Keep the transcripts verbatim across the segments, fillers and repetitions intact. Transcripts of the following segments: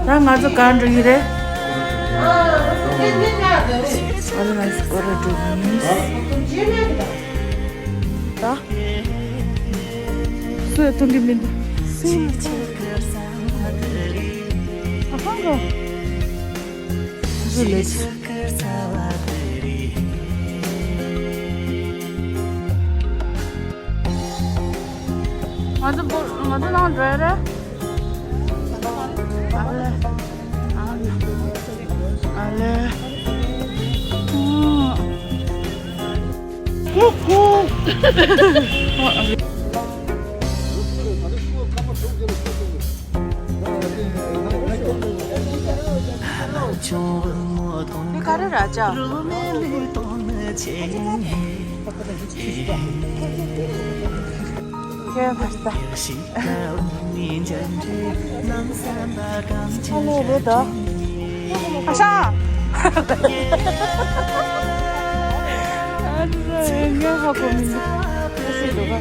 ད་ང་ཚོ་ག་འགྲོ་གི་རེད། ཨ་ལ་ང་ཚོ་སྐོར་ར་འགྲོ་གི་ཡིན། ད། སུ་ཡང་མཐོང་གི་མི་འདུག་སུ་ཡང་མཐོང་གི། ཨ་ཧང་གོ། སུ་ལས་ཆེ། ང་ཚོ་བོ་ང་ཚོ་ནང་འགྲོ་ཡ་རེད། ཨ་ལེ། ཨ་ལེ། ཨ་ལེ། ཧུ་ཧུ། འདི་ག་རེ་ར་ཅག་ཁྱེད་ཕར་ལྟ། ཨ་ལེ་རེད་དོ། ཨ་ཤ། ཨ་ཙི་ཙི། ངས་ཧ་གོ་མི་འདུག་ཨ་ཙི་འདུག་ག་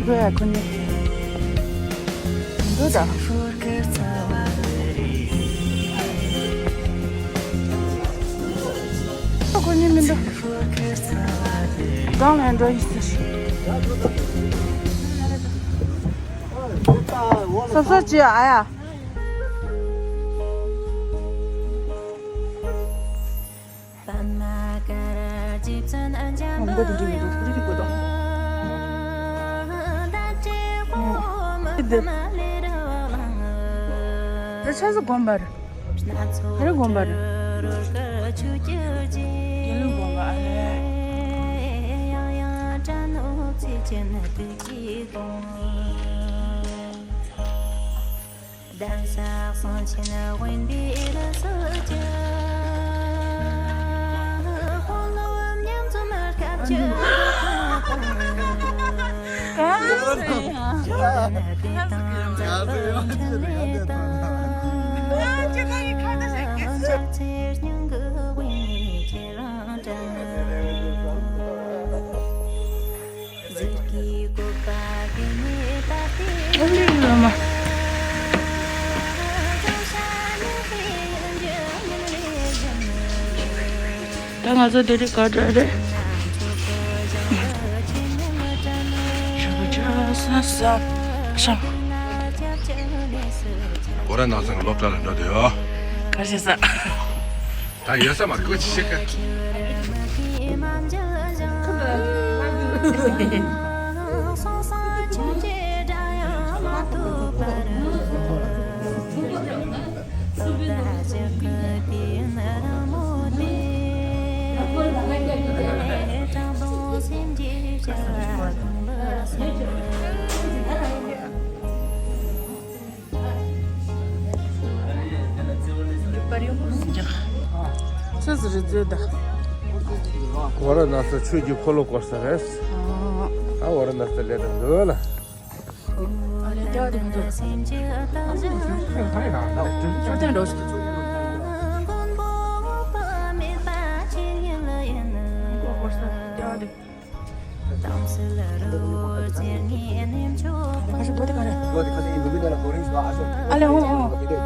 འགྲོ་ཡ་ཁོ་གཉིས། འགྲོ་ད། ཁོ་གཉིས་མི་འགྲོ། སྒང་ལ་འགྲོ་ཡི་ཟེར། སོ་སོ་ཅི་ཨ་ཡ། ང་འདི་འདྲ་མི་འདུག་རི་རི་དགོས་དང་། འདི། རི་ཆ་ས་དགོན་པ་རེད། ག་རེ་དགོན་པ་རེད། དགེ་ལུགས་དགོན་པ་ཨ་རེད། ད་ང་ཚོ་དེ་རིང་ག་འདྲ་རེད། ཤ་ཤ་ཤ་ཤ། ཁོ་རང་ནང་སང་སློབ་གྲྭ་ལ་འགྲོ་འདོད་ཡོད། ག་རེ་བྱས་ས། ད་ཡོད་ས་མ་རེད། སྐུ་མཁྱེན་ཞིག་ག་ཟེར་རེད་ཟེར་ད། ཝཱ་ར་ཎཱ་སི་ཆོས་ཀྱི་འཁོར་ལོ་བསྐོར་ས་རེད། ཨ་ཝཱ་ར་ཎཱ་སི་ལས་དང་འདོད་ལ། ཨ་ལས་རྒྱ་དེ་མི་འདུག་ཆོས་དེ་འགྲོ་ཞིག་ཨ་ལེ་ཨོ་ཨོ།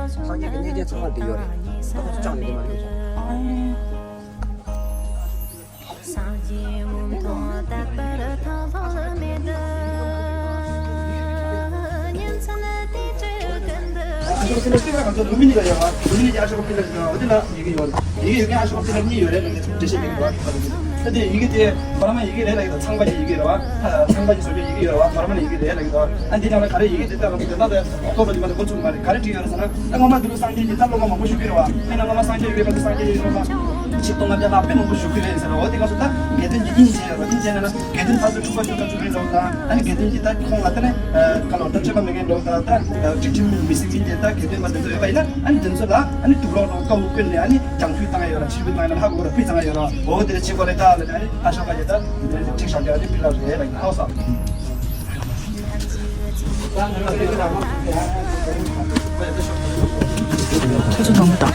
ཨ་ཤོ་ཀ་པི་ལར་ཡོད་རེད། ལུམ་བི་ནི་ཡིག་ཡོད་རེད། ཨ་ཤོ་ཀ་པི་ལར་གཉིས་ཡོད་རེད། འགྲེལ་བཤད་ཡིན་པ། ད་དེ་ཡི་གེ་དེ་བར་མ་ཡི་གེ་རེད་ལབ་ཡོད། ཚངས་པ་ཡི་གེ་རེད་བ། ཚངས་པ་ཡི་བཟོ་བཅོས་ཡི་གེ་ཡོད་རེད་བ། བར་མ་ནི་ཡི་གེ་རེད་ལབ་ཡོད། ཨ་འདི་ནང་ལ་ག་རེ་ཡི་གེ་དེ་ལྟ་ལ་དེ་ལྟ་ལ་ཐོག་ལ་ཉི་མ་དེ་འགོ་ཚུགས་མ་རེད། ག་རེ་བྲིས་ཡོད་རེད་ཟེར་ན། ད་སྔོན་མ་འདི་ལ་སངས་རྒྱས་ཀྱི་ད་སློབ་མ་མང་པོ་ཞུ་གི་རེད་བ། དེ་ན་སྔོན་མ་སངས་རྒྱས་ཡོད་པ་དེ་སངས་རྒྱས་ཡོད་རེད་བ། ཆིག་སྟོང་ལྔ་བརྒྱ་ལྷག་དཔེ་མང་པོ་ཞུ་གི་རེད་ཟེར་བ། འོ་དེ་ག་སོ་ད་དགེ་འདུན་གྱི་དབྱིངས་ཅན་ཡོད་རེད་བ། དབྱིངས་ཅན་ན་ན་དགེ་འདུན་ཕར་ཚུར་འཁྲུག་པ་ཤོར་ཁ་ཆུ་ཁྲིན་འགྲོ་དང་། ཨ་ནི་དགེ་འདུན་གྱི་ད་ཁོང་ལ་ད་ནི་ག་ལོ་ད་སྤྱོད་པ་མི་དགེ་འགྲོ་དང་། ད་སྒྲིག་ཁྲིམས་མི་སྲིད་མཁན་དེ་ད་དགེ་འདུན་པ་དེ་ཚོ་ཡོད་པ་ཡིན་ན། ཨ་ནི་དེ་ཚོ་ལ་ཨ་ནི་དུག་སློག་དང་ཀའུ་བསྐོན་ནས་ཨ་ནི་རྒྱང་ཕུད་བཏང་ཡ་ཡོད་ར། ཕྱིར་ཕུད་བཏང་ཡ་ན་ཧ་གོ་ར་ཕུད་བཏང་ཡ་ཡོད་ར། འོ་དེ་ལ་ཕྱི་གོ་རེ་ད་ལ་ཨ་ནི་ཨ་ཤོ་ཀ་ཡ་ད་ཁྲིག་ཤོག་རྒྱག་ཨ་ནི་པི་ལ་རེད་ལ་ཧའོ་སོ། ཁྱོད་ཚོ་ནང་མི་དང་།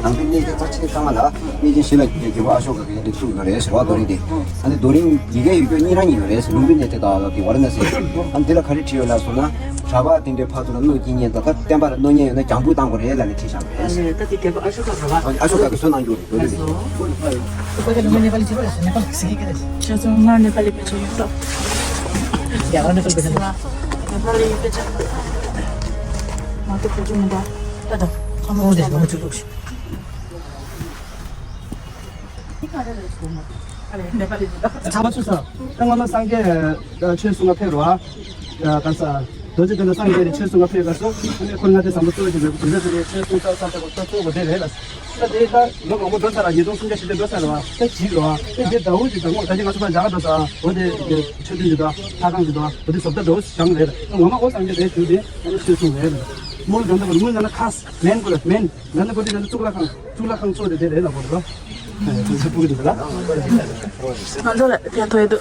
ནང་པའི་གནས་ཆེན་རྩ་ཆེན་ཚང་མ་ལ་གནས་ཆེན་བཞི་ལ་རྒྱལ་པོ་ཨ་ཤོ་ཀ་གི་འདི་བཙུགས་ཡོད་རེད་ཟེར་བ། རྡོ་རིང་དེ་ཨ་ནི་རྡོ་རིང་ཡི་གེ་ཡོད་རྒྱུ་གཉིས་རང་ཡིན་ཡོད་རེད་ཟེར། ལུམ་བི་ནི་དེ་དག་ལ་དེ་ཝཱ་ར་ཎ་སི། ཨ་ནི་འདི་ལ་ག་རེ་བྲིས་ཡོད་ལ་སོང་ན། གྲྭ་པ་དེ་འདྲའི་ཕར་ཚུར་ལ་གནོད་སྐྱེལ་མཁན་དང་། ད་བསྟན་པ་ལ་གནོད་མཁན་ཡོད་ན་རྒྱང་ཕུད་བཏང་དགོས་རེད་ལབ་ནས་བྲིས་བཞག་པ་རེད། ཨ་ནི་ད་དེ་རྒྱལ་པོ་ཨ་ཤོ་ཀ་རེད་བ། ཨ་ནི་ཨ་ཤོ་ཀ་གིས་བཟོས་གནང་རྒྱུ་རེད། རྡོ་རིང་དེ། ཁྱེད་ཚོ་སྔར་ནེ་པ་ལི་དཔེ་ཆ་ཡོད་ད། ཡ་ནེ་པ་ལི་དཔེ་ཆ་ཡོད། ནེ་པ་ལི་དཔེ་ཆ། མ་གཏོགས་བོད་ཆས་མི་འདུག་ད་ད་ཚང་མ་འོ་དེ་ལོངས་སྤྱོད་ལོག་ཤིག་ཚང་མ་ཚུར་ས། ད་སྔོན་མ་སངས་རྒྱས་ཆོས་གསུང་ག་ཕེབས་རོགས། ཨ་ག་ས་རྡོ་རྗེ་གདན་ལ་སངས་རྒྱས་ནས་ཆོས་གསུང་ག་ཕེབས་ག་སོ། ཨ་ནི་ཁོ་ལྔ་སྡེ་བཟང་པོ་གཙོ་བོ་ཞིག་རེད། དེ་འདྲ་ཟེར་ནས་ཆོས་གསུང་ས་ས་ས་གོ་ས་གཙོ་བོ་དེ་རེད་ལ། ད་དེ་ད་ལོ་མང་པོ་འགྲོ་ཚར་ལ་ཉིས་སྟོང་སུམ་བརྒྱ་བཞི་བརྒྱ་འགྲོ་ཚར་རེད་བ། ད་ཇི་རེད་བ། ད་དེ་ཟླ་འོད་ཀྱི་ཟླ་ངོ་ད་ཅི་ང་ཚོ་ཕར་རྒྱ་གར་འགྲོ་ཚར། འོ་དེ་ཆོས་ཐུན་གྱི་ད་ལྷ་ཁང་གི་ད་ལྷ་ཁང་གི་ཟླ་འོད་བྱང་རེད། ད་ངོ་མ་འོ་སངས་རྒྱས་དེ་དུས་དེ་ད་ཆོས་གསུང་རེད། མོལ་ད་ད་བར་མོལ་ན་ན་ཁ་མེན་གོ་ལ་མེན། ད་ནི་བོད་དུ་གཙུག་ལག་ཁང་གཙུག་ལག་ཁང་གཙོ་དེ་དེ་རེད་ལ་གོ་ལ། ང་ཚོ་ལ་ཕན་ཐོགས་ཡོད་འདུག་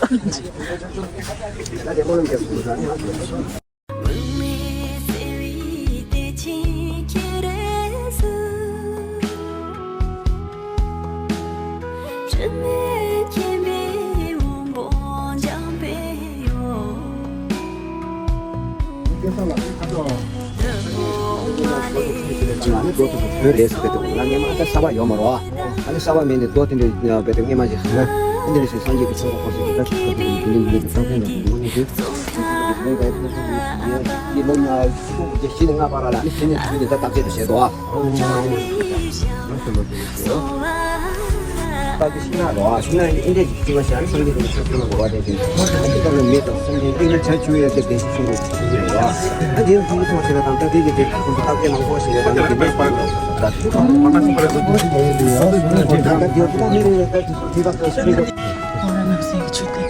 ང་ནི་སྒོ་དེ་བོད་རེད་ཟེར་གི་འདུག་ང་སྔོན་མ་ད་གསར་པ་ཡོད་མ་རེད་བ། ཨ་ནི་གསར་པ་མིན་ནས་རྡོ་དེ་འདྲ་བེད་དེ་སྔོན་མ་ཞིག་ཟེར་ན། ཨ་འདི་འདྲ་ཞིག་སངས་རྒྱས་ཀྱི་ཆོས་འཁོར་ཞིག་གི་ད་ཞིག་གི་འདི་འདི་འདི་ད་ཕན་ཡོད་འདུག་ནི་དུས། ངས་ད་ད་ད་ཡི་ལོ་ཉ་ཤི་ལ་ང་པ་ར་ལ་ནི་ཤི་ནས་དུས་འདི་ད་བརྟག་དཔྱད་དུ་བྱེད་དོ། ཨ་ད་གི་ཤི་ན་རོ་ཨ་ཤི་ན་ཨིན་འདྲ་ཞིག་ཅི་མ་ཤར་སངས་རྒྱས་ཀྱི་ཆོས་འཁོར་ལ་འགྲོ་བ་དེ་དེ་ཨ་ཅི་ལྟར་ན་མེད་དང་སེམས་ཅན་ཏིང་ངེ་བྱ་བཅུ་ཡོད་དེ་བདེན་ཞིག་གསུང་དགོས་ཞུ་གི་ཡོད། ཨ་དེ་ཡང་ཐུགས་ཀྱི་ཐོག་ཞིག་ལ་དང་ད་དེ་གི་དེ་ཁོང་ཚོ་བརྟག་དཔྱད་མང་པོ་ཞིག་ལ་དང་དེ་འདྲ་ཞིག་ད་ཐུགས་ཁོང་ད་དེ་ཐུགས་ཐག་ཆོད་ཞིག་ད་དེ་ཐུགས་ཐག་ཆོད་ཞིག་ཁོ་རང་ནང་སེམས་ཀྱི་ཆོས་དེ།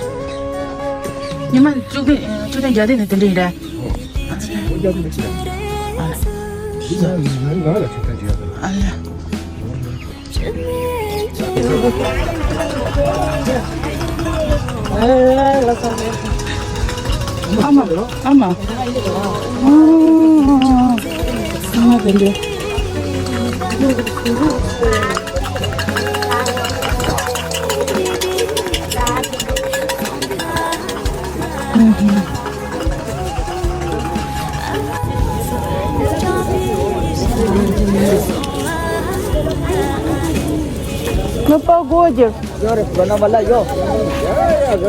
ཉི་མ་བཅུ་བདུན་བཅུ་བདུན་བརྒྱད་དེ་ནས་དེ་འདྲ་ཡིན་རེད། ཨ་ལ། ཨ་མ། ཨ་མ། ཨ་མ་དེ་འདྲ། Ну, погодик.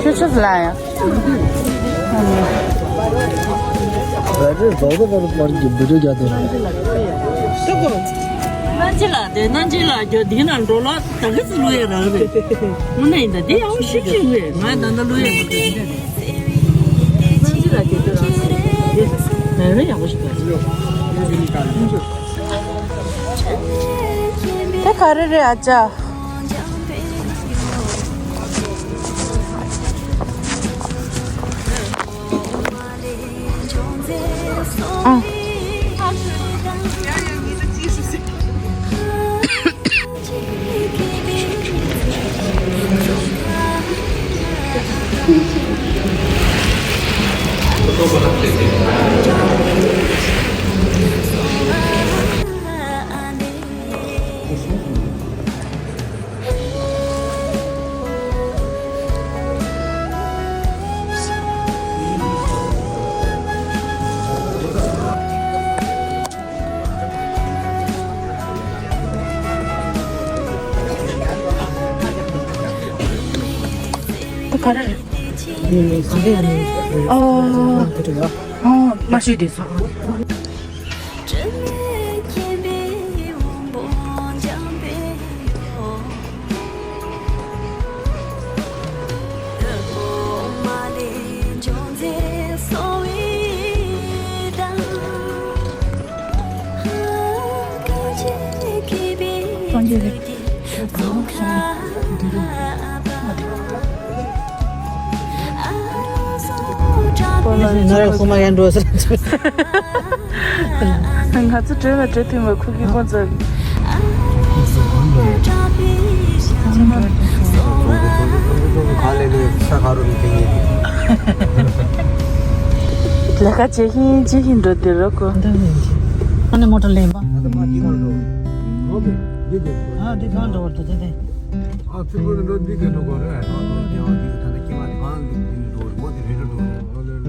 Что, что злая? ན་ཅི་ལ་རྒྱ་འདི་ན་འགྲོ་ལ་ད་གི་ཚི་ལུ་ཡ་ར་རེད། ངོ་ན་ཡིན་ད་དེ་ཡང་ཤིག་ཤིག་རེད། ང་ད་ན་ལུ་ཡ་ར་རེད། ན་ཅི་ལ་རྒྱ་འདི་ར་རེད། ད་རེད་ཡག་པོ་ཞིག་རེད། དེ་ག་རེ་རེད་ཨ་ཅག་ཨ། ག་རེ་རེད། ཨ་ཨ་མ་ཤེས་དེ་ཚོ། སངས་རྒྱས་ཀྱི་ང་རང་ཁོ་མ་ཡང་འགྲོ་ཟེར། ང་ཚོ་གྲོས་ལ་གྲོས་མཐུན་པ་ཁུག་གི་ཁོ་ཚོ། ག་ལེ་ལེ་ས་ག་རུ་ནི་དེ་ཡིན། ལས་ཀ་བྱེད་ཤིང་བྱེད་ཤིང་འགྲོ་དེ་རོ་ཁོ། ཨ་ནི་མོ་ཊ་ལེན་པ། ཨ་འདི་གང་འགྲོ་བར་འདུག་དེ་དེ། ཨ་ཚིག་པོ་འགྲོ་འདི་ག་འགྲོ་གོ་རེད། ཨ་འདི་གང་འགྲོ་གོ་རེད། ཨ་འདི་གང་འགྲོ་གོ་རེད།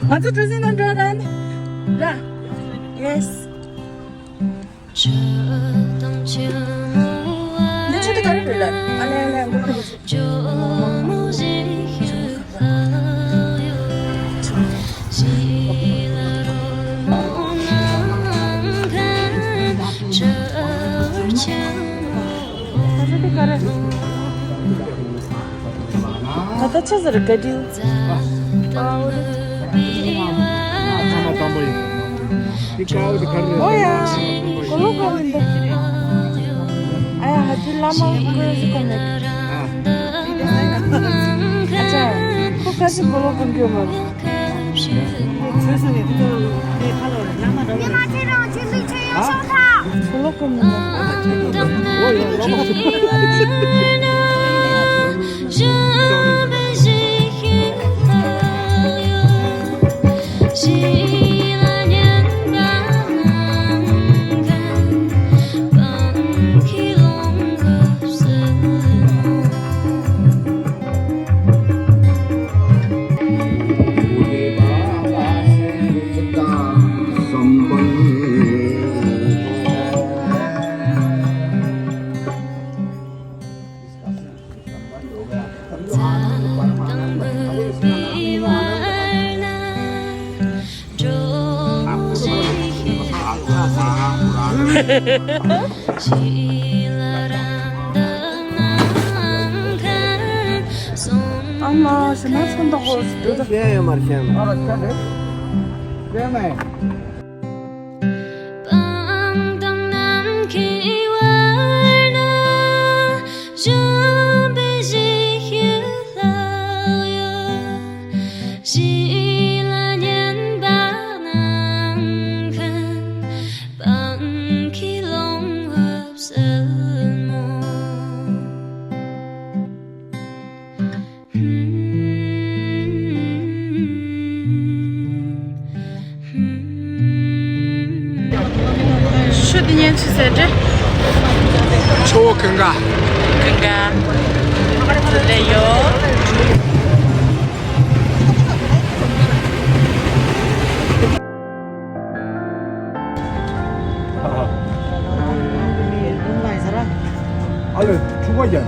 ང་ཚོ་གྲུ་གཟིངས་ནང་འགྲོ་རན། ར། Yes། འདི་ཆུ་དེ་ག་རེ་རེད་ལ། ཨ་ལེ་ཨ་ལེ། ད་ལྟ་ཆ་ཟེར་ག་དྲིལ། ཨ་ཨོ་རེད། ཨ་ཐ་མ་དང་པོ་ཡིན། འདི་ཀའོ་འདི་ག་རེ་རེད། ཨོ་ཡ། གོ་ལོ་གོ་མི་འདུག་ཨ་ཡ་ཧ་ཅི་བླ་མ་ཀོ་ཟི་གོ་མེད། ཨ་ཅག་ཁོ་ཁ་ཅིག་གོ་ལོ་གོ་འགྱོ་མ། ཨ་མ་ཞི་མ་ཚོན་མདོག་ཁོག་སུ་འདུག་ད། ཤེས་ཡོད་མ་རེད། ཤེས་ཡོད་མ་རེད། ཤེས་མེད། ཤུ་དེ་ཉན་ཆི་ཟེར་ཏེ། ཆུ་བོ་གངྒཱ། གངྒཱ། དེ་ལས་ཡོད། ཨ་ལས་ཕྱུ་པ་རྒྱག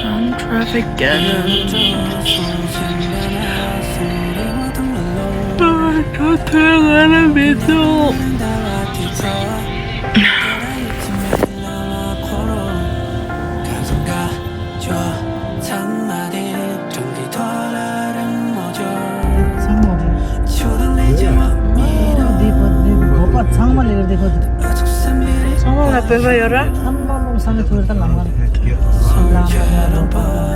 I'm traffic jam. ད་ཐོས་ང་ལ་མི་ཐུབ། ཚང་མ་ལས་ཀར་དེ་བོད་པ་ཚང་མ་ལས་ཀར་དེ་བོད། ཚང་མ་ལ་བོད་པ་ཡོད་ར། ཚང་མ་མོ་བསམ་མེད་ཐུག་ད་ལམ་ཁར་ལམ་ཁར་ལམ་ཁར།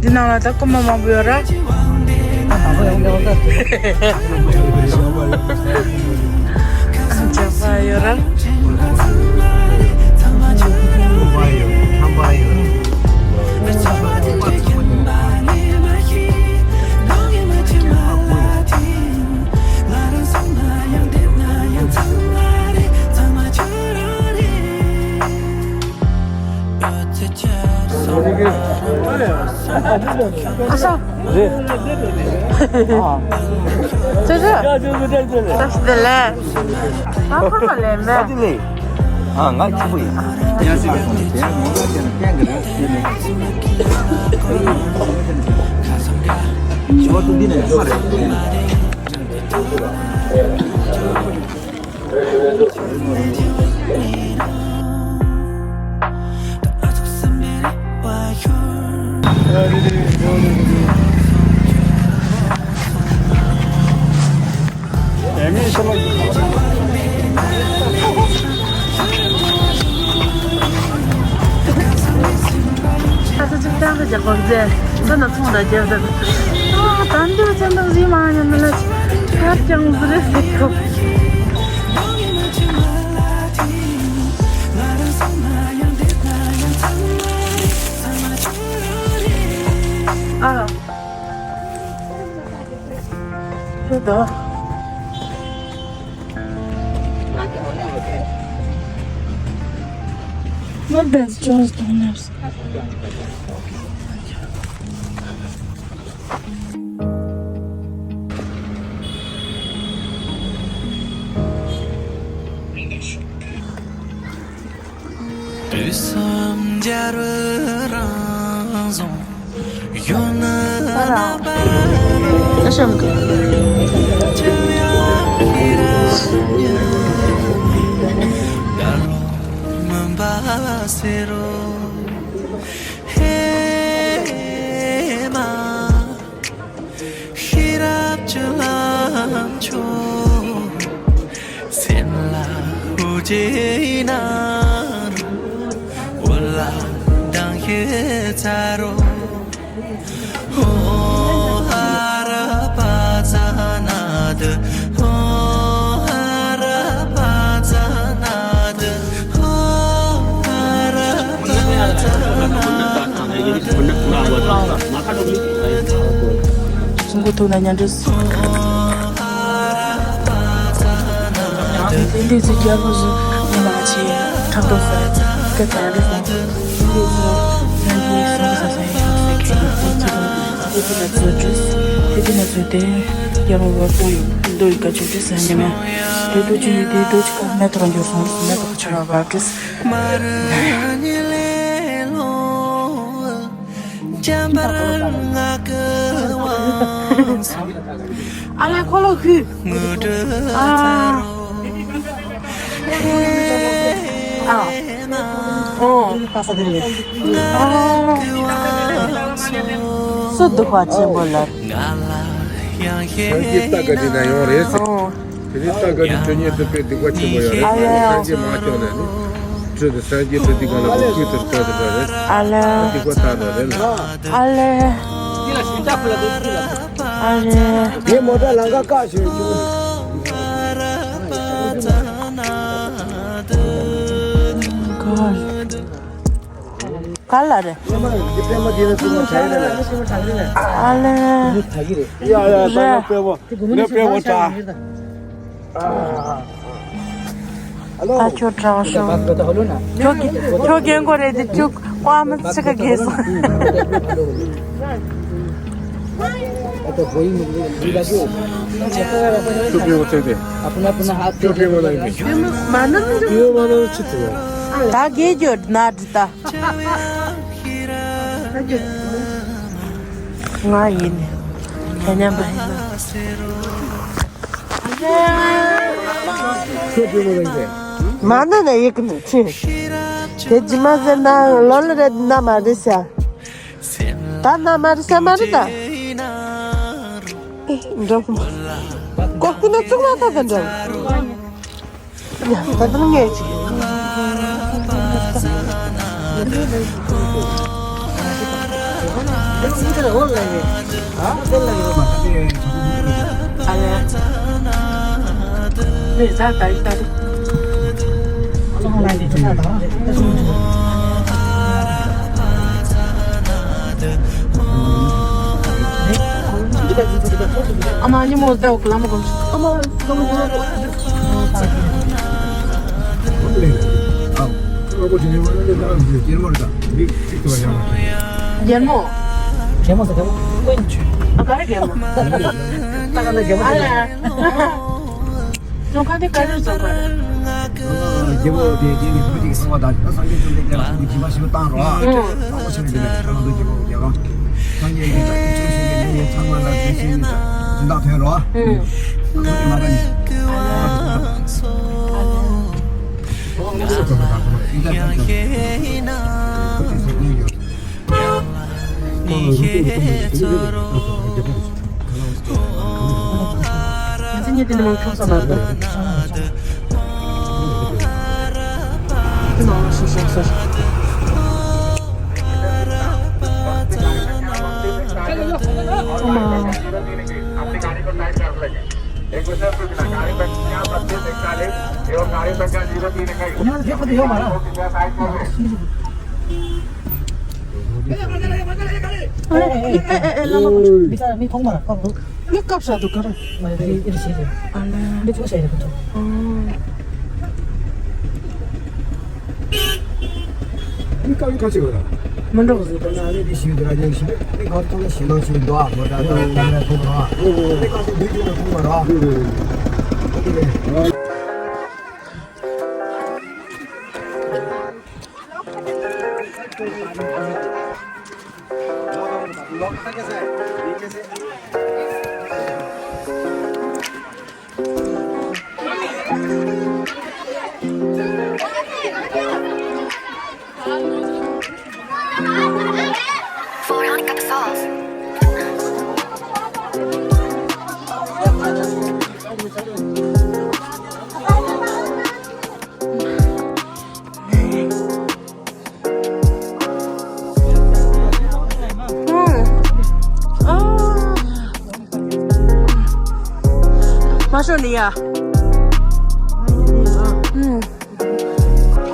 འདི་ནང་ལ་ད་རྐུན་མ་མང་པོ་ཡོད་ར། ཨ་མང་པོ་ཡོང་འདི་འོ་ད། ཇག་པ་ཡོད་ར། ཨ་ཤ། རེད། ཨ། ཅི་ཞིག་ཡ་ཅི་ཞིག་ཅི་ཞིག་ཅི་ཞིག་དེ་ལས། ཨ་ཁོ་ཁོ་ལས་མེད། ཨ་ཅི་ལས། ཨ་ང་ཁྱི་པོ་ཡིན། ཡ་ཅི་ཞིག་ཡ་ངོ་མ་ཅན་ཀན་གི་རེད། ཞི་བ་ཏུ་འདི་ནས་ཡོད་རེད། ཁ་ས་ཅིག་ཏང་གི་རྒྱག་པ་རྗེས་ས་ན་ཚོང་ར་རྒྱབ་ས། ཨ་ད་འདི་ཅན་དང་རི་མ་ཉམས་ལ་ཁ་ཀྱང་ཟི་རེ་ཟི་ཁོ། ཨ། ཁྱོད་དང་། Not bad, just don't have. དུས་གསུམ་རྒྱལ་བའི་རང་བྱུང་ཡོད་ན་རྣམ་པར་ཨ་ཤམ་གི། ཤེས་རབ་ཀྱི་ལམ་མཆོག་སེམས་ལ་འོ་ཇེ་ན་འོ་ལ་དང་ཤེས་ཚ་རོ། ཧོ་ཧ་ར་པ་ཙ་ན་དུ། ཧོ་ཧ་ར་པ་ཙ་ན་དུ། ཧོ་ཧ་ར་པ་ཙ་ན་དུ། སྲུང་སྐུ་ཐུགས་ན་ཉན་འདྲི། དེ་འདྲའི་ཚིག་རྒྱལ་པོ་བཞི་ཉི་མ་ཆེ་ཁྲག་ཏོག་ས་སྐད་དང་འདྲི་སོང་། དེ་འདྲའི་ཚིག་སངས་རྒྱས་སངས་རྒྱས་ས་ས་ཡི་ཁྲག་ས་ཁྲག་ཏོག་ཚིག་དང་དེ་དེ་ན་ཚོད་དྲིས། དེ་དེ་ན་ཚོད་དེ་རྒྱལ་པོ་བ་ཏོ་ཡོད་འདོ་ཡི་ཀ་ཆོས་དྲིས་ས་ཉི་མ། དེ་དུ་ཅི་ཡོད་དེ་དུ་ཅི་ཀ་མེ་ཏོག་འགྱུར་སོང་མེ་ཏོག་ཆར་བ་བབས་དྲིས། འཇམ་པར་ངག་གི་དབང་ཨ་ལ་ཁོ་ལོ་ཁུ། ཨ། ཨ། ཨོ། ཨ། སུ་འདུག་པ་ཆེན་པོ་ལ། སངས་རྒྱས་རྟ་ག་འདི་ན་ཡོང་རེད་ཟེར། ཨོ། དེ་ནས་རྟ་ག་འདི་ཁྱོད་ཉིད་དུ་དཔེ་སྡིག་པ་ཆེན་པོ་ཡོད་རེད། ཨ་ཡ་ཡ། སངས་རྒྱས་མ་བྱོན་ནས་ནི། ཁྱོད་དུ་སངས་རྒྱས་པའི་སྡིག་པ་ལ་ཁུ་ཁུ་དུ་སྤྲད་དུ་བ་རེད། ཨ་ལེ། སྡིག་པ་དག་ན་རེད་ལ། ཨ་ལེ། ཨ་ལེ། ངས་མོ་ཊ་ལམ་ཁ་བཀག་བྱོས་བྱུང་། ག་ལ་རེད། ཨ་ལེ། ཡ་ཡ་ད་ཡ་པེ་བོ་ནེ་པེ་བོ་ད། ད་ཁྱོད་དྲང་ཤོག་ཁྱོད་ཀྱི་ཁྱོད་རྒན་གོ་རེད་དེ་ཁྱོད་ཀ་མི་ཚིག་ག་རྒས་སོང་། ཁྱོད་པེ་བོ་ཚེ་དེ། ཁྱོད་པེ་བོ་ལ་ཡིན་པས། མ་ནི་ཡོད་མ་ནི་ཅི་ཐུབ། ད་རྒས་རྒྱུ་ན་འདི་ད། ང་ཡིན། ཁྱེད་མཉམ་པ་ཡིན། མ་ན་ན་ཡིག་ནི་ཆི། དེ་ཇི་མ་ཟེར་ན་ལོ་ལ་རེད་ན་མ་རེད་ཤ། ད་ན་མ་རེད་ཤ་མ་རེད་ད། འགྲོ། ཀོ་ཀུ་ན་ཚུགས་མ་ཐག་གི་འགྲོ། ཡ། ད་དུང་ངས་ཅིག་ཨ་མ་ཉི་མོ་ཟླ་བ་ལམ་གོམས། ཨ་མ་ལམ་གོམས། རྒྱལ་མོ། རྒྱལ་མོ་ཟེར་རྒྱལ་མོ། ཨ་ག་རེ་རྒྱལ་མོ། ད་ག་ད་རྒྱལ་མོ་ཨ་ལ། རྫོང་ཁ་དེ་ག་རེ་རྫོང་ཁ་རེད། རྒྱལ་པོ་དེ་རྗེས་ནས་བུ་གཅིག་གསང་བ་དང་ད་སངས་རྒྱས་བཅོམ་ལྡན་འདས་ལ་ཁོང་གི་སྦྱིན་པ་ཞིག་བཏང་རོགས། ཨང་། དཔའ་བོ་ཆེན་པོ་དེ་ནས་ཁྱེད་རང་ཚོ་རྒྱལ་པོ་རྒྱལ་བ། སངས་རྒྱས་ཀྱི་བཀྲ་ཤིས་ཆོས་ཤིང་གི་ལས་ཚང་མ་ལ་བཀྲ་ཤིས་ནི་སྦྱིན་བདག་ཐོན་རོགས། ཨང་། ཁོ་དེ་མ་ར་ནི། ཁོ་དེ་ཚོ་ཡིན་ཡོད། ཨ་ལེ། ཨེ་ཨེ་ཨེ་ཨེ། ལ་ལ། མི་ཚ་མི་ཐོང་མ་ར་ཁོ་འདུག་མི་སྐབས་ས་འདུག་ག་ར། མ་རེད་ཨེ་རེད་ཤེས་རེད། ཨ་ལེ། མི་ཚོ་ཤེས་རེད་ཁོ་ཚོ། མི་སྐབས་ཁ་ཅིག་ར། མི་འགྲོ་གི་ཟེར་དང་ཨ་ལེ། དེ་ཤེས་རེད་ར། ཉན་ཤེས་རེད། མི་གང་ཐོང་ན་ཤེས་ནང་ཤེས་འདུག་ཨ། མོ་ད་ད་ད་ཐོང་ར། མི་གང་ཐོང་དུས་ཐོང་མ་ར། ཨོ་ཁེ་རེད། མ་ཤོར་ནི་ཡ།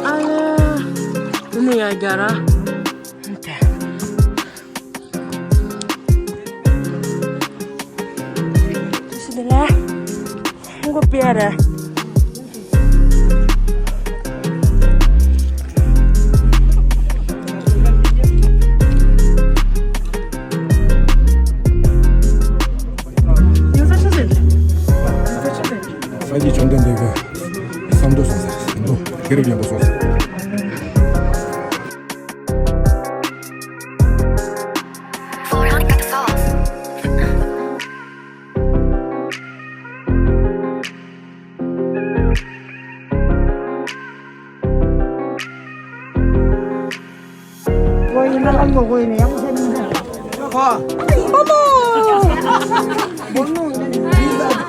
ཨ་ལེ། ནི་ཡ་རྒྱ་ར། ཤི་དེ་ལ། ཧུང་གོ་པི་ཡ་ར། ཡོད་ས་ཆ་ཟེར། ཡོད་ས་ཆ་ཟེར། སངས་རྒྱས་བཅོམ་ལྡན་འདས་ཀྱི་བསམ་དོན་སོང་ཟེར། དོན་དགེ་རབ་སྙིང་པོ་སོང་ཟེར།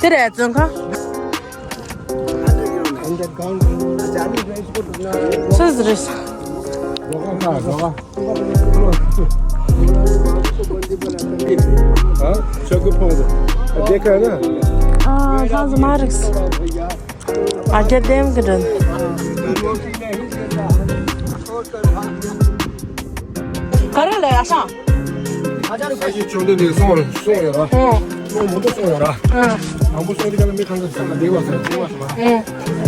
དེ་རེད་བཙོན་ཁང་། སུ་ཟེར་རེད། ཨ་ལྷ་ཟི་མ་རིགས། ཨ་རྒྱ་ལྡེམ་གི་དྲན། ག་རེ་ལ་ཡ་ཤང་། ས་གཞི་བཅོམ་ལྡན་འདས་གསུངས་གསུངས་ཡོད་ར། ཨོ། གསུངས་མང་པོ་གསུངས་ཡོད་ར། ཨ། མང་པོ་གསུངས་དེ་ག་ལ་མི་གང་ག་ཚང་ལ་བདེ་བ་ཟེར་བདེ་བ་ཟེར་བ། ཨོ།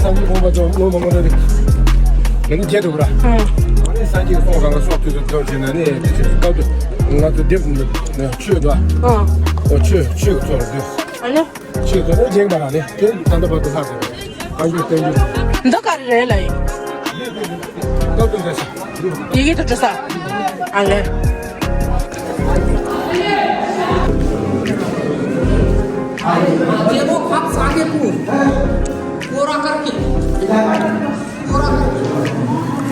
སངས་རྒྱས་དགོངས་པ་ཅོ་ངོ་མ་ངོ་ན་རེ། ཡ་ནི་བརྒྱད་འདུག་ར། ཨོ། ཨ་ནི་སངས་རྒྱས་གསུངས་རང་ག་སོགས་དུས་སུ་ཐོར་བྱས་ན་ནི་དེ་ཚེ་སྐབས་དུ་ང་ཚོ་སྡེབ་ནི་ཆོས་དུ། ཨོ། ཨོ་ཆོས་ཆོས་ཀྱི་ཚོགས་ལ་འདུས། ཨ་ནི། ཆོས་ཚོགས་ནི་བརྒྱད་པ་ར་ནི་དེ་ད་ལྟ་བར་དུ་ལྷག་ཟེར། གང་གི་བསྟན་རྒྱུ། འདི་ག་རེ་རེད་ལ་ཡིན། སྟོབས་དང་འདྲ་ས། ཡི་གེ་དང་འདྲ་ས། ཨ་ལེ། རྒྱལ་པོ་ཁབ་ས་གི་བུ། ཀོ་ར་ཀར་གི།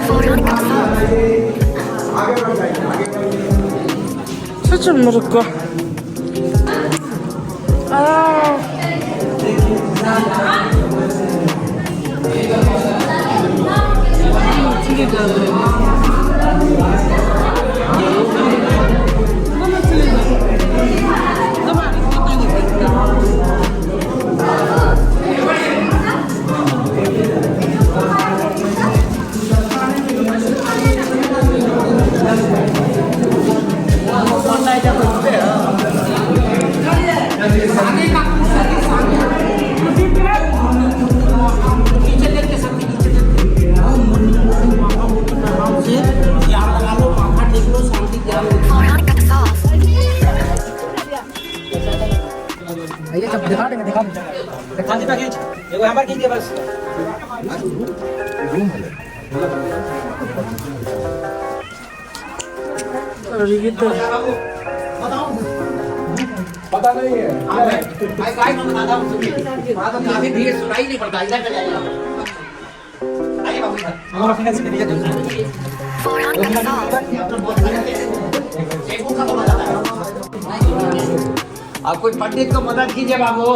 ཀོ་ར་ཀར་གི། ཆུ་ཆུ་མི་རུ་ཀོ། ये सब दिखा देंगे, दिखा देंगे। हाँ जी, खींच। ये वो यहाँ पर खींच के बस। और ये तो पता नहीं है। भाई, भाई, मैं बताता हूँ, सुनिए। वहाँ तो काफी भीड़, सुनाई नहीं पड़ता, इधर चले आइए। आइए बाबू, इधर। हमारा finance के लिए आप कोई पंडित को मदद कीजिए बाबू।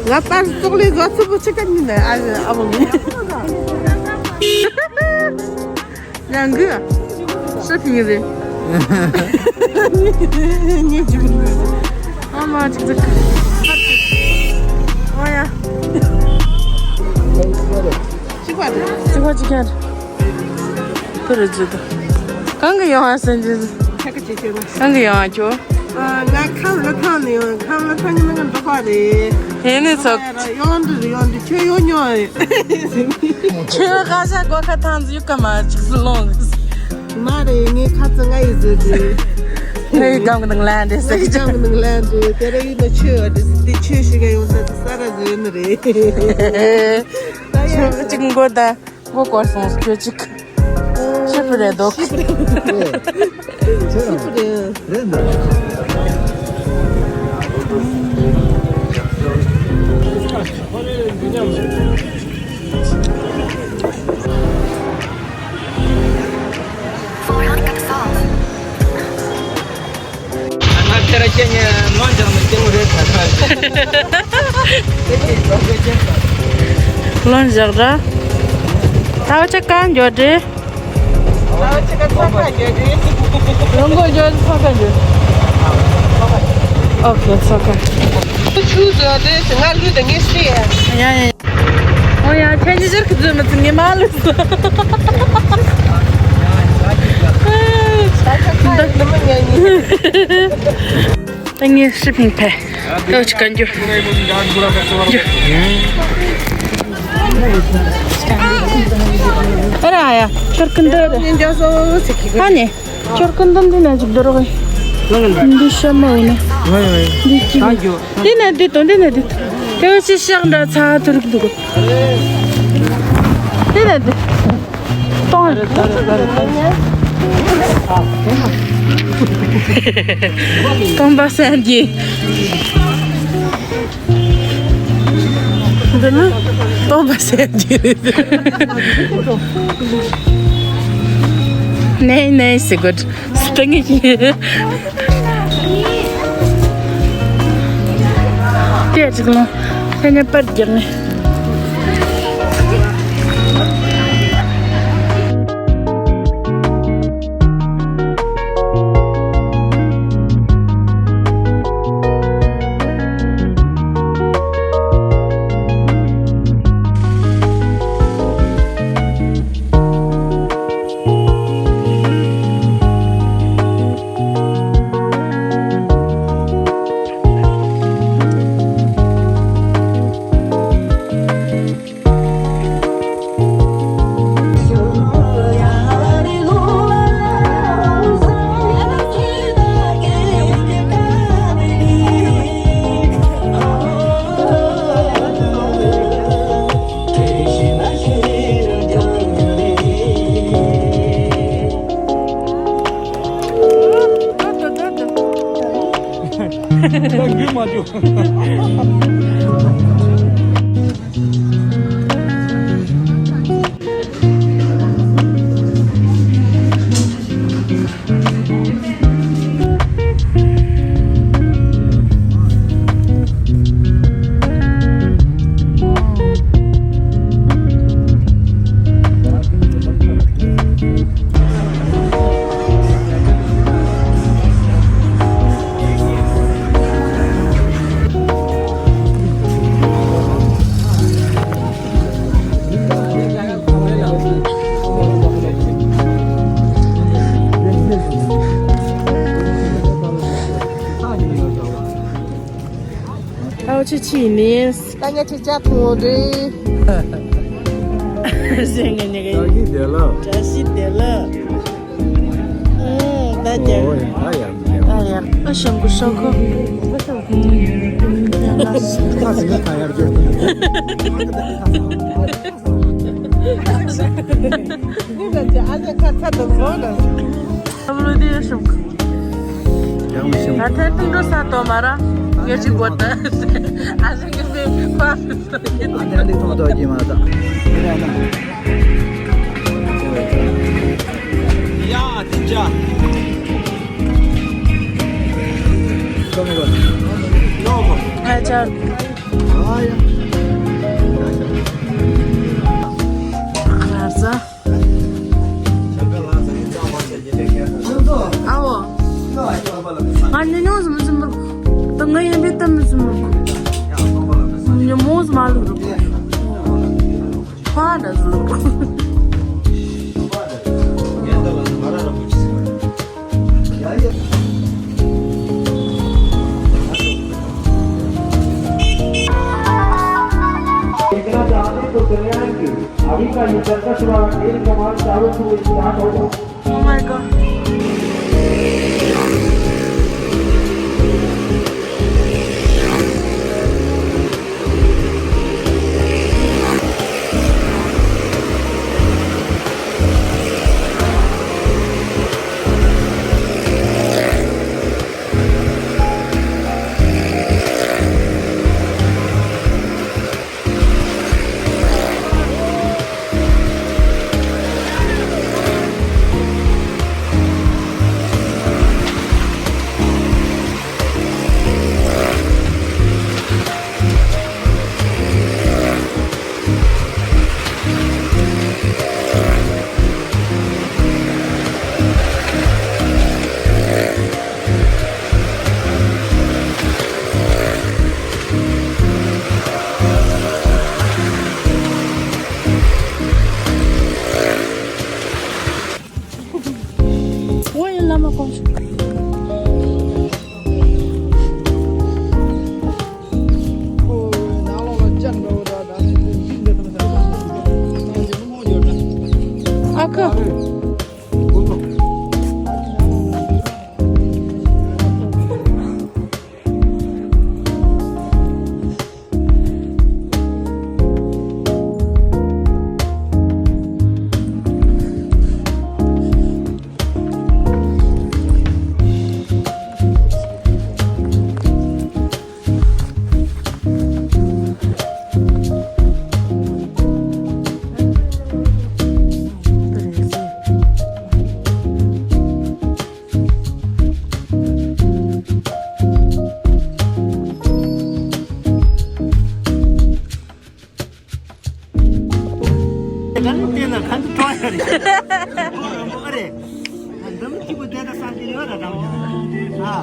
ང་ལྟར་ཙོག་ལེ་བཟོ་ཚུལ་པོ་ཆེ་ག་ཉིན་ནས་ཨ་ཨ་བོ་ངས། ཡང་གི་ཧྲི་ཕིང་རེད། ངས་ཅིག་ཨ་མ་ཅིག་ཅིག་ཨོ་ཡ། གཅིག་པ་རེད། གཅིག་པ་གཅིག་རྐྱང་རེད། ཁོ་རེ་ཇི་ད། གང་གི་ཡོང་ཨ་སེན་ཇི། ཆ་ག་ཅེ་ཅེ་ན། གང་གི་ཡོང་ཨ་ཁྱོ། ཨ་ང་ཁམས་ལ་ཐང་ནས་ཡོང་། ཁམས་ལ་ཐང་གི་ནང་གི་འབྲོག་པ་རེད། ཧེ་ནི་ཚོ། ཡོང་འདི་རེད། ཡོང་འདི་ཁྱོད་ཡོང་མྱོང་རེད། ཁྱོད་ཁ་ཤ་སྒོ་ཁ་ཐང་ཟི་ཡུ་ཀ་མ་ཅིག་སུ་ལོང་། མ་རེད། ངའི་ཁ་ཚ་ང་ཡི་ཟི་རེད། ངའི་སྒམ་གི་ནང་ལན་རེད་ཟེར་གི། སྒམ་གི་ནང་ལན་རེད། དེ་ར་ཡིན་ན་ཆོས་ཨ་དེ་དེ་ཆོས་ཤིག་ག་ཡོང་ས་དེ་ས་ར་ཟི་ཡོད་ནི་རེད། ད་ཡ་ཆོས་ཅིག་མགོ་ད། མགོ་སྐོར་སོང་ཁྱོད་ཅིག་ཤི་བུ་རེད་འདུག་ཤི་བུ་རེད། ཤི་བུ་རེད། རེད་འདུག་ལོན་བཞག་ར། ད་བ་ཆ་གང་འགྱོ་འདྲི། ད་བ་ཆ་ག་ཚ་ཁ་འགྱོ་འདྲི། ལོན་གོ་འགྱོ་ཚ་ཁ་འགྱོ། ཨོ་ཁེ་ཚ་ཁ། ཆུ་འགྱོ་འདྲི་ང་ལུས་ད་ངས་སྲིད། ཡ་ཡ། ཨོ་ཡ་ཁྱེད་ཉི་ཤར་གི་ཙུ་མི་ཙི་ངས་མ་ལུས། ད་ངས་ཧྲི་ཕིང་ཕེ། ཨོ་ཅི་ག་འགྱུར། འགྱུར། ཨ་ར་ཡ་ཁྱོར་ཀུན་འདི་རེད། ཨ་ནི་ཁྱོར་ཀུན་འདི་འདི་ན་ཅིག་འདི་རོགས། འདི་ཤ་མ་འོ་ན། འདི་ཅི། འདི་ན་འདི་དང་འདི་ན་འདི་དང་། དེ་བས་ཤི་ཤག་འདྲ་ཚ་དུ་རིག་འདུག་འདི་ན་འདི། སྟོང་། སྟོང་པ་སངས་རྒྱས། འདི་ནི་སྟོང་པ་སངས་རྒྱས་རེད། ནས་ནས་ཟེར་དགོས། སྟེང་གི་དེ་ཅིག་ལོ། ཁ་ཉེ་པར་རྒྱག་ནས། ཨའོ་ཆི་ཆི་ནི། ད་ངས་ཁྱེད་ཅག་ཐུང་རེད། ཟེར་ངས་ཉེ་གི། བཀྲ་ཤིས་བདེ་ལེགས། བཀྲ་ཤིས་བདེ་ལེགས། ཨུམ། ད་རྒྱལ། ཨོ་ཡ། ད་ཡ། ཨ་ཞང་གི་ཤོག་གོ། ཨུམ། ད་ཟིན་ན་ད་ཡར་འགྲོ། ཨ་ཟེར་ཁ་ཚ་དང་བཟོ་ན། ཨ་མ་ལོ་དེ་ཡ་ཞང་གི། ཡང་མི་ཤེས། ད་ཐེངས་ཐུང་འགྲོ་ས་དོ་མ་ར། ངས་ཅིག་གོ་ད། ཨ་ཟེར་གི་ཟེར་ཁ། ཨ་ནི་ཨ་ནི་ཐོང་ཐོག་གི་མ་ད། ཡ་ཨ་ཏི་ཅ། ཁོ་མི་གོ། ཡོ་གོ། ཨ་ཅར། ཨ་ཡ། ཁ་ཟ། ཨའོ། ང་ཉོ་ཉོ་ཟིན་མི་ཟིན་པར། ད་ང་ཡིན་པས་ད་མི་ཟིན་པར། ཉོ་མོ་ཟིན་མ་ལུག་རུ། ཁ་འདྲ་ཟིན་ལུག། देखना चाहते तो चले आएंगे। अभी का ये सर्कस वाला खेल कमाल चारों को एक साथ होगा। Oh my God. ཨོ་ཡ་བླ་མ་དཀོན་མཆོག། ཨ་ཁུ། ད་ནི་བལྟས་ན་ཁ་འདི་སྐྲོ་ཡ་རེད། ཨ་རེད། འདི་མི་སྐྱིད་པོ་བསྡད་ད་བསམ་གྱི་ཡོད་ར་འདྲ་མོ། ཨ།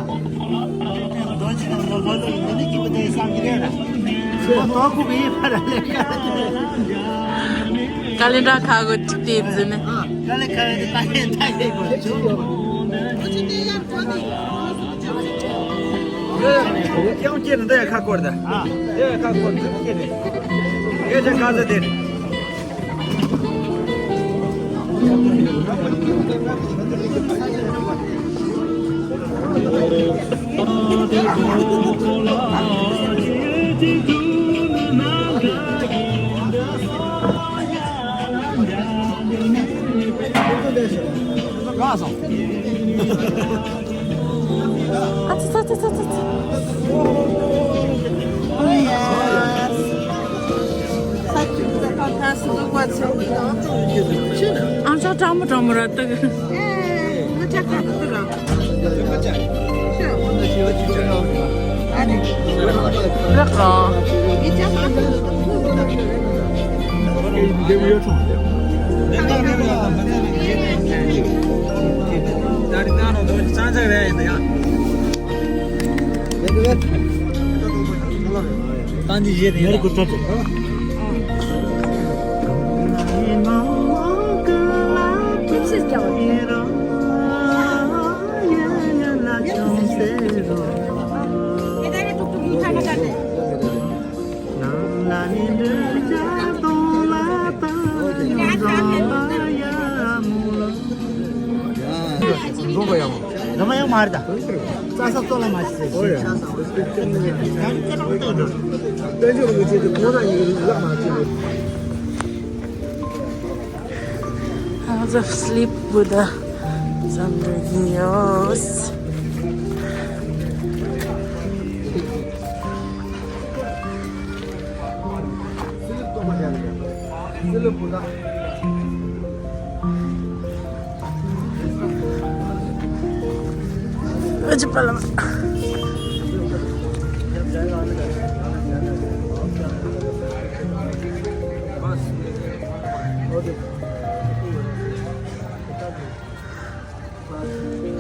རྡོ་རྗེ་དང་ལོ་ལོ་ལོ་འདི་ནི་སྐྱིད་པོ་བསྡད་བསམ་གྱི་རེད་ར། ཁོ་ཏོག་ཁུ་གི་ཡིན་པ་ར་ལས་ཀ། དཀའ་ལས་འདྲ་ཁག་གི་ཅིག་བལྟས་ཟིན་ནས། དཀའ་ལས་ཁག་གི་ད་ཡིན་ད་ཡིན་གོ་ཆུ། ཡང་སྐྱེས་ནས་འདི་ཡང་ཁ་སྐོར་ད། ཨ། འདི་ཡང་ཁ་སྐོར་འདི་སྐྱེས་ནས། ངས་ཅང་ཁ་ཟེར་དེ། ག་སོང་། ཨ་ཙི་ཙི་ཙི་ཙི་ཙི། ཀྲང་མོ་ཀྲང་མོ་ར་ཏག House of Sleep Buddha Zambrinios.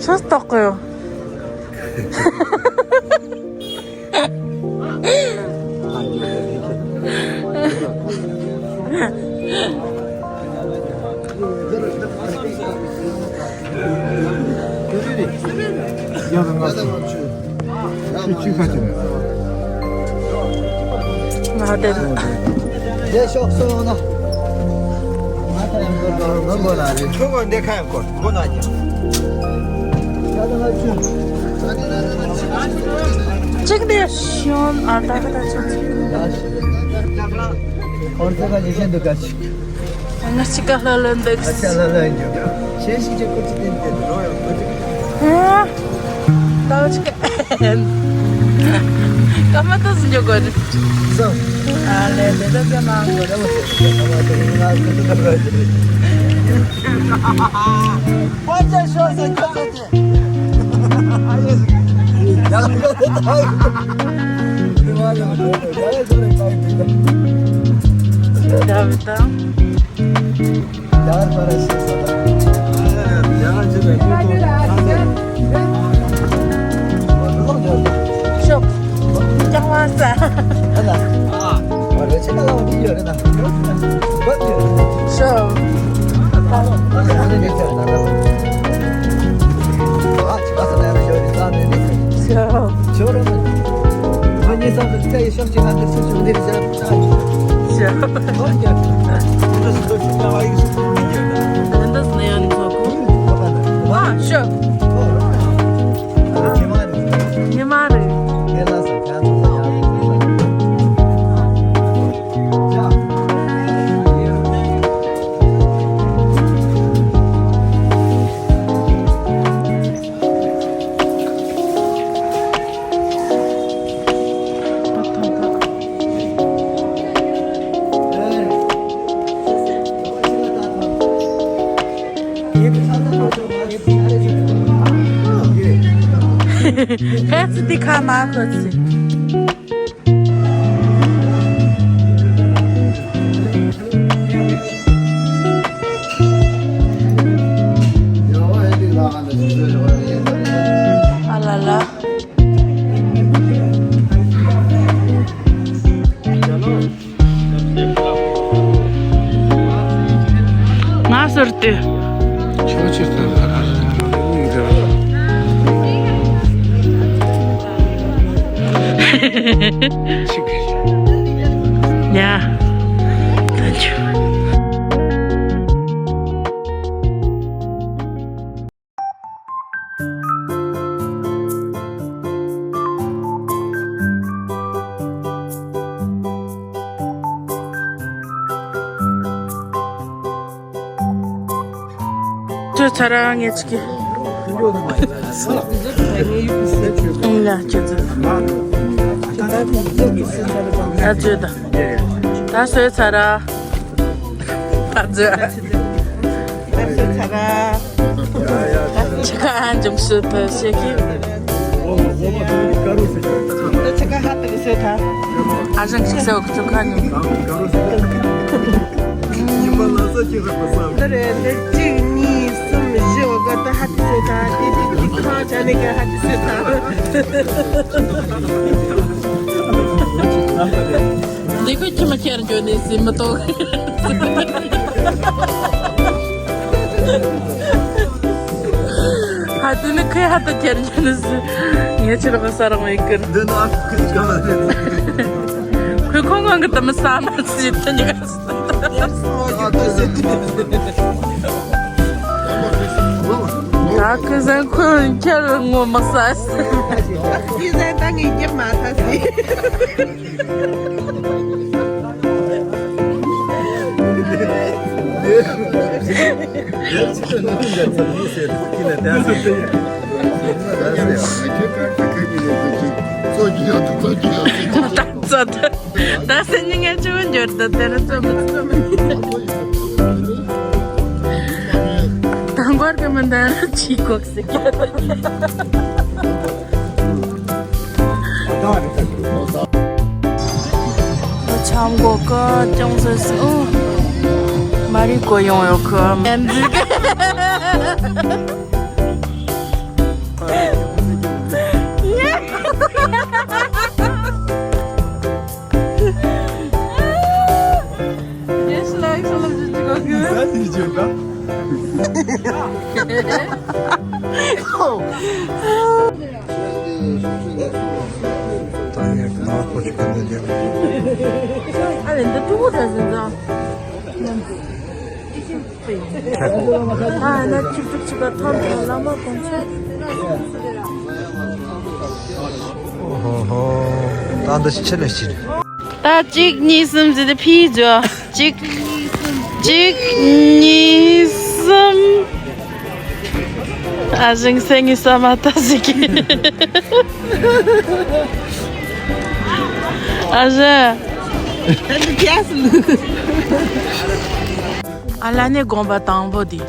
ཆོས་ཏོག་གོ། ང་དེ། དེ་ཤོག་སོང་ན། ང་ད་ཡང་སྒོ་ནང་སྒོ་ལ་རེད། ཁྱོད་ཀྱིས་འདི་ཁ་ཡང་སྐོར་སྒོ་ནང་གྱི། གཅིག་དེ་ཤོན་ཨ་ད་ག་ད་ཆོག་ཁོར་ཚེ་ག་ཇི་བཞིན་དུ་ག་ཅིག་ང་ཅི་ག་ལ་ལ་འདུག་ཨ་ཅག་ལ་ལ་འཇུག་ཆེ་ཞིག་ཅེ་ཀོ་ཅི་ཏན་ཏན་རོ་ཡོང་ཀོ་ཅི། ཧ། ད་ཅི་ག་ཀ་མ་ཏོ་སུ་འཇོག་གོ་རི། སོ། ཨ་ལེ་དེ་ད་ཀ་མ་གོ་ར་མ་ཏོ་ཀ་མ་ཏོ་ང་ཀ་ཏོ་ཀ་ཏོ་ཀ་ཏོ། ཀོ་ཅི་ཤོ་སེ་ཀོ་ཅི་ཏེ། ཧེ་ཙི་འདི་ཁ་མ་ཁོ་ཙི། ཨ་ལ་ལ། ང་ཟུར་དུ། ཁྱོད་ཕྱིར་ཐོན་ལ་ཨ་ལ་ལ་ཡིན་འདིར། ཆིག་གི། ཡ། ཐན་ཆུ། ཁྱོད་ཚ་ར་ངས་ཅིག་གི། ཡ་ཁྱོད་ཚོ། ཨ་ཚོད་ད། ད་སོས་ཚ་ར། ཨ་ཚོད། ཁྱི་ཁ་ཧ་འཇམ་ཤོད་ཐུབ་ཤེས་ཀྱི། ད་ཁྱི་ཁ་ཧ་ཏི་གི་ཤོད་ཐ། ཨ་ཞང་ཞིག་སེ་བ་ཁྱི་ཁ་ཉོ། འདི་རེད། འདི་གཅིག་གཉིས་གསུམ་བཞི་བ་ག་ད་ཧ་ཏི་ཤོད་ཐ། དེ་དེ་གཅིག་ཁ་ཆ་ནི་ག་ཧ་ཏི་ཤོད་ཐ། འདི་ཁོས་ཁྱི་མ་ཁྱེར་འགྱོ་ནི་ཟིན་མི་ཏོག་ཧ་དེ་ནི་ཁོས་ཧ་ད་ཁྱེར་འགྱོ་ནི་ཟིན། ངས་ཁྱེར་ག་ས་རང་མེད་ཀིར། འདི་ན་ཁོས་ག་མ་རེད། ཁོས་ཁོ་ངང་གི་དུ་མི་ས་མ་ཟིན་དུ་ཉི་ག་ས། ད་ཁོས་ཟན་ཁོས་ཁྱེར་ངོ་མ་ས། ཁྱི་ཟན་ད་ངས་རྒྱབ་མ་ཐ་ཟིན། ད་སེ་ཉིན་ངས་ཆུ་བོ་འབྱོར་ད་དེ་རུ་ཚོ་མི་ཚོ་མི། དང་པོར་གི་མི་འདའ་ན་ཆི་ཁོག་སི་ཀྱ། ཆམ་གོ་ཀ་ཅུང་ཟད་སུ། མ་རི་གོ་ཡོང་ཡོད་ཁུ་མེན་ཟིག Yes, like, so let's just go good. ད་གཅིག་གཉིས་གསུམ་ཟེར་ཏེ་ཕིའི་འཇོ། གཅིག་གཅིག་གཉིས་གསུམ། ཨ་ཞང་སེ་ངི་ས་མ་ཏ་ཟིག་གི། ཨ་ཞང་། ཨ་ལ་ནི་དགོངས་པ་དང་པོ་དེ།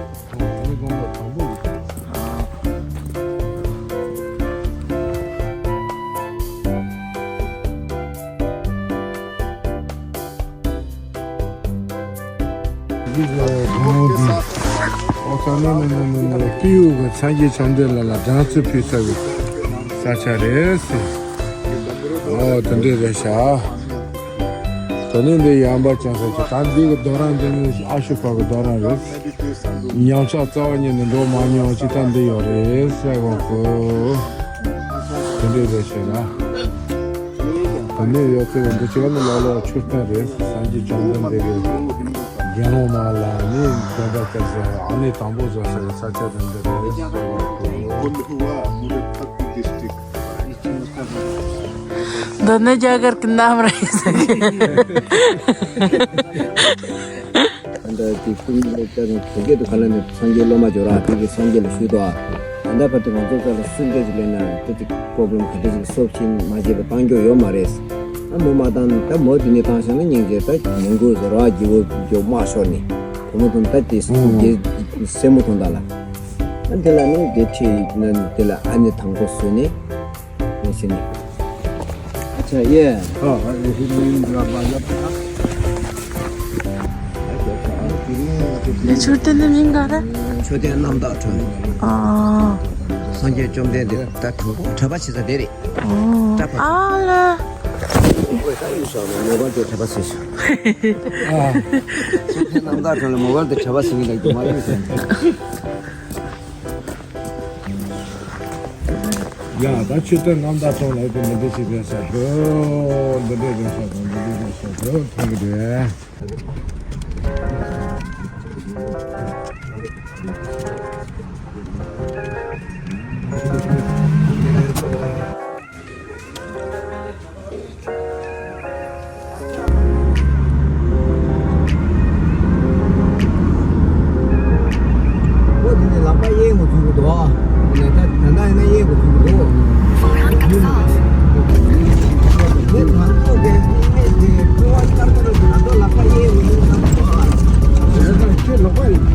ཨོ་ས་ན་ན་ན་ན་ན་ཀི་ཡུ་གི་སངས་རྒྱས་བཅོམ་ལྡན་འདས་ལ་སྦྲང་རྩི་ཕུལ་ས་གི་ས་ཆ་རེད་ཟེར། ཨོ་དེ་འདྲས་རེད་ཤག་དེ་ནས་འདི་ཡམ་པ་ཅན་ས་ཆ་ད་འདི་གི་རྡོ་རིང་འདི་ནི་ཨ་ཤུ་པ་གི་རྡོ་རིང་རེད། ཉམས་ཆག་རྩ་བ་ཉིད་ནས་འགྲོ་མ་མྱོང་ཅི་ལྟར་འདི་ཡོད་རེད་ཟེར་གོ་གི། དེ་འདྲས་རེད་ཤག་ན། དེ་ནས་ཡོད་ཚད་འདི་ཆེ་བ་ནི་ལོ་ལོ་མཆོད་རྟེན་རེད། སངས་རྒྱས་བཅོམ་ལྡན་འདས་ཀྱི་དགེ་སློང་མ་ལ་ནི་དགོན་པ་བཏབ་ས་ཨ་ནེ་དང་པོ་བཟོ་ས་གི་ས་ཆ་དེ་འདི་རེད་ཟེར་གོ་གི། འདི་ནི་རྒྱ་གར་གྱི་གནམ་རེད་ཟེར་གི། ཨ་འདྲ་དེ་ཀུན་ལ་ལྟ་ནས་བོད་སྐད་དུ་ག་ལ་ནས་སངས་རྒྱས་སློབ་མ་འབྱོར་ར་དེ་གི་སངས་རྒྱས་ལ་ཞུས་ཏོ། ཨ་འདྲ་བར་དུ་ང་ཚོ་ས་ལ་སུན་ཏེ་ཞིག་ལེན་ན་དེ་ཅིག་པོ་བི་ལེམ་ག་འདྲ་ཞིག་སོབ་ཕྱིན་མ་བྱས་པ་བཏང་རྒྱུ་ཡོད་མ་རེད། ཨ་མོ་མ་བཏང་ད་མོ་དེ་ནས་བཏང་ཤག་ན་སྙིང་རྗེ་ད་ཉན་དགོས་ཟེར་ར་རྒྱལ་པོ་རྒྱོ་མ་ཤོར་ནས་བུ་མོ་དང་ད་དེ་སེ་མོ་དང་ད་ལ། ཨ་དེ་ལ་ནི་དེ་ཁྲིད་ན་དེ་ལ་ཨ་ནི་དང་པོ་བཟོས་ནས། ནས་ཟིན་ནས། ཨ་ཆ་ཡེ། ཨ་ཨ་ཨེ་ཧི་མིན་ར་མ་ཡ། ལས་ཆུར་དེ་ནི་མིང་ག་རེ། མཆོད་རྟེན་རྣམ་དག་གྲོལ། ཨ། སངས་རྒྱས་བཅོམ་ལྡན་འདས་ད་དང་པོ་གྲྭ་པ་བྱེད་ས་དེ་རེད། ཨ་ལ། ཨོ་ད་ཡུལ་ཤོག་ནས་མོ་བལ་དུ་གྲྭ་པ་བྱེད་ཤོག་ཨ། མཆོད་རྟེན་རྣམ་དག་གྲོལ་ལ་མོ་བལ་དུ་གྲྭ་པ་བྱེད་མི་ལ་རྒྱུ་མ་ཡོད་ཟེར། ཡ་ད་ཆོས་དོན་རྣམ་དག་གྲོལ་ལ་ཡོད་པའི་འདི་འདྲ་ཞིག་རེད་ཤག་འདི་འདྲ་རེད་ཤག་འདི་འདྲ་རེད་ཤག་འདི་འདྲ་རེད། འོ་དེ་ནས་ལག་པ་གཡས་ངོ་འཛུགས་ཀྱི་འདུག་ཨ་ནི་ད་ད་ལྟ་ཡིན་ན་གཡས་ངོ་འཛུགས་ཀྱི་འདུག་དེ་ང་ཚོ་གི་དེ་ཀོ་བ་ལྟར་ཀ་རུ་ང་ཚོ་ལག་པ་གཡས་ངོ་འཛུགས་བསམ་གྱི་འདུག་ཨ། ཁྱོད་ལག་པ་ཡིན།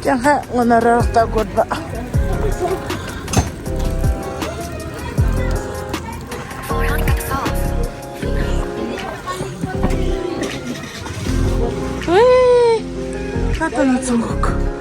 ཡང་ཧ་ངོ་ན་ར་ལྟ་དགོས་པ། ཧེ། ཁ་ཏ་ན་ཚང་གོ།